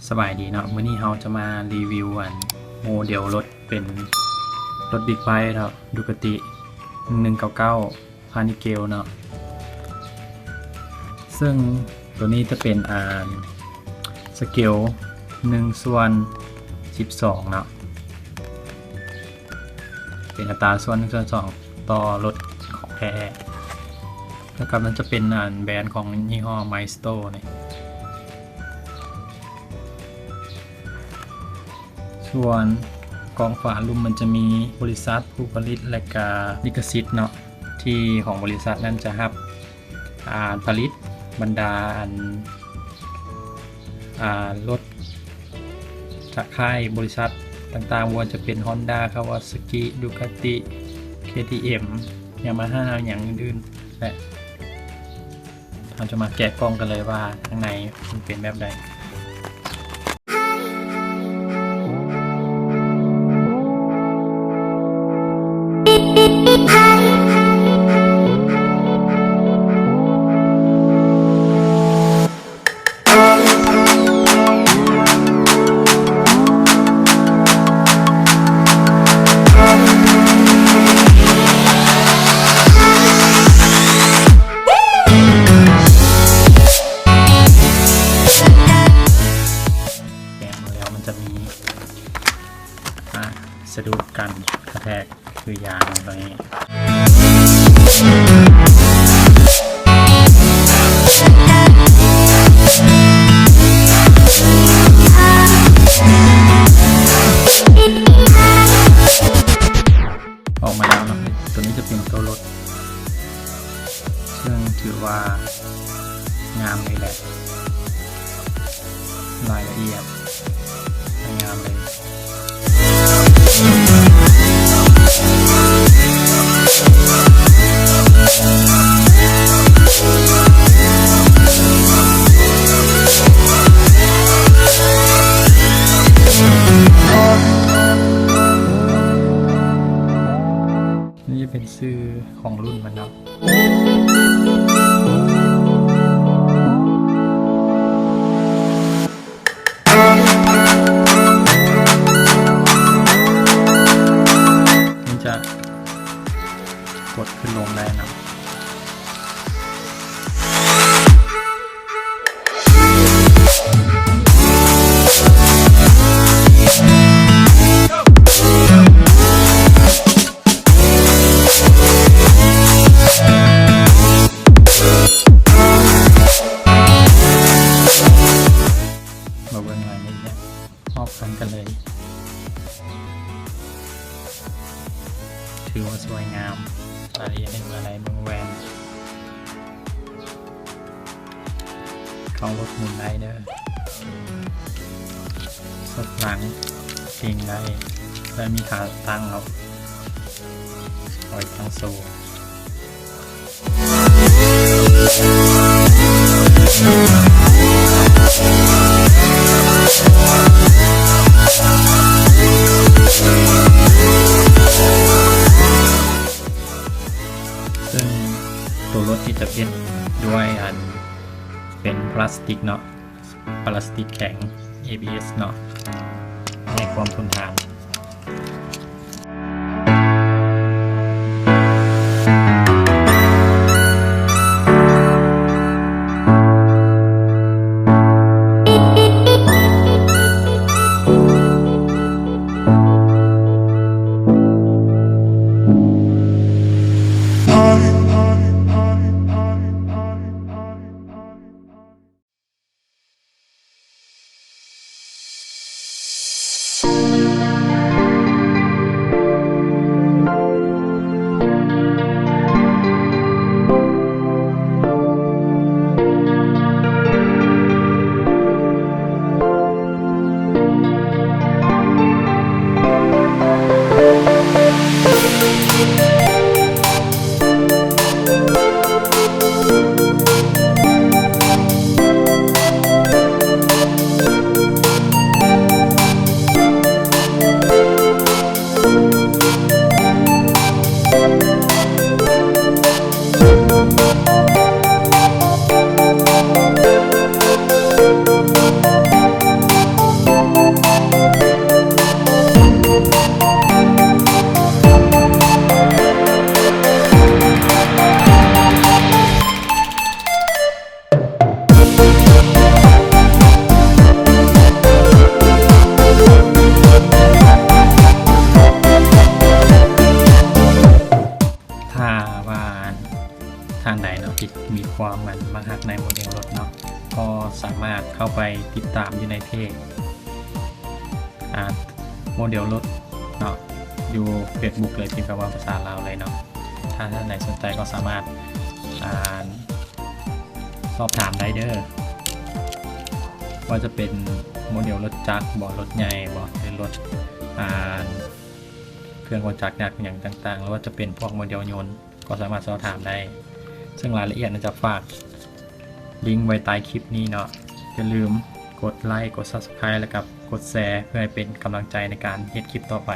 ສະບາຍດີເນາະ, ມື້ນີ້ເຮົາຈະມາຣີວິວອັນໂມເດວລົດ ເປັນລົດບິກໄບເນາະ ດູກາຕິ ໜຶ່ງໜຶ່ງເກົ້າເກົ້າ ພານິເກວເນາະ. ເຊິ່ງໂຕນີ້ຈະເປັນ ອ່າ ສະເກວ ໜຶ່ງສ່ວນສິບສອງເນາະ, ເປັນອັດຕາສ່ວນ ໜຶ່ງສ່ວນສອງ ຕໍ່ລົດຂອງແທ້. ແລ້ວກໍມັນຈະເປັນ ອັນ ແບຣນຂອງຍີ່ຫໍ້ Maisto ນີ້. ສ່ວນກ້ອງຝາລຸ່ມມັນຈະມີບໍລິສັດຜູ້ຜະລິດ ແລະກະລິຂະສິດເນາະ ທີ່ຂອງບໍລິສັດນັ້ນຈະຮັບ ອ່າ ຜະລິດບັນດາອັນ ອ່າ ລົດຈາກຄ້າຍບໍລິສັດຕ່າງໆ ບໍ່ວ່າຈະເປັນ Honda, Kawasaki, Ducati, KTM, Yamaha ຫຍັງອື່ນໆ ແລະ ເຮົາຈະມາແກະກ່ອງກັນເລີຍວ່າຂ້າງໃນມັນເປັນແບບໃດ. ແກະມາແລ້ວມັນຈະມີ ອ່າ ສະດຸດກັນກະແທກ ຄືຢາງໂຕນີ້. ອອກມາແລ້ວເນາະ, ໂຕນີ້ຈະເປັນໂຕລົດ ເຊິ່ງຖືວ່າງາມເລີຍແຫຼະ. ລາຍລະອຽດ ສວຍງາມເລີຍ. ນີ້ຈະເປັນຊື່ຂອງລຸ້ນມັນເນາະ. ມັນຈະກົດຂຶ້ນລົງໄດ້ນຳ. ມາເບິ່ງລາຍລະອຽດຮອບຄັນກັນເລີຍ. ຖືວ່າສວຍງາມ, ລາຍລະອຽດໃນເບື້ອງແວ່ນ ເຂົ້າລົດໝູນໄດ້ເດີ, ສົດຫຼັງ ເກັງໄດ້ ແລະ ມີຂາຕັ້ງເນາະ ເອົາໄວ້ຕັ້ງໂຊ. ເຊິ່ງໂຕລົດນີ້ຈະເຮັດດ້ວຍອັນ ເປັນພລາສຕິກເນາະ, ພລາສຕິກແຂງ ເອບີເອສ ເນາະ ໃຫ້ຄວາມທົນທານ. ທີ່ມີຄວາມມັນມັກຮັກໃນໂມເດວລົດເນາະ ກໍສາມາດເຂົ້າໄປຕິດຕາມຢູ່ໃນເພຈ ອ່າ ໂມເດວລົດເນາະ ຢູ່ເຟສບຸກເລີຍ ພິມຄຳວ່າພາສາລາວເລີຍເນາະ. ຖ້າທ່ານໃດສົນໃຈກໍສາມາດ ອ່າ ສອບຖາມໄດ້ເດີ້ ວ່າຈະເປັນໂມເດວລົດຈັກບໍ ລົດໃຫຍ່ບໍ ຫຼືລົດ ອ່າ ເຄື່ອງກອງຈັກໜັກຫຍັງຕ່າງໆ ຫຼືວ່າຈະເປັນພວກໂມເດວຍົນ ກໍສາມາດສອບຖາມໄດ້ ເຊິ່ງລາຍລະອຽດຈະຝາກລິ້ງໄວ້ໃຕ້ຄລິບນີ້ເນາະ. ຢ່າລືມກົດໄລ ກົດ Subscribe ແລະ ກໍກົດແຊ ເພື່ອໃຫ້ເປັນກຳລັງໃຈໃນການເຮັດຄລິບຕໍ່ໄປ.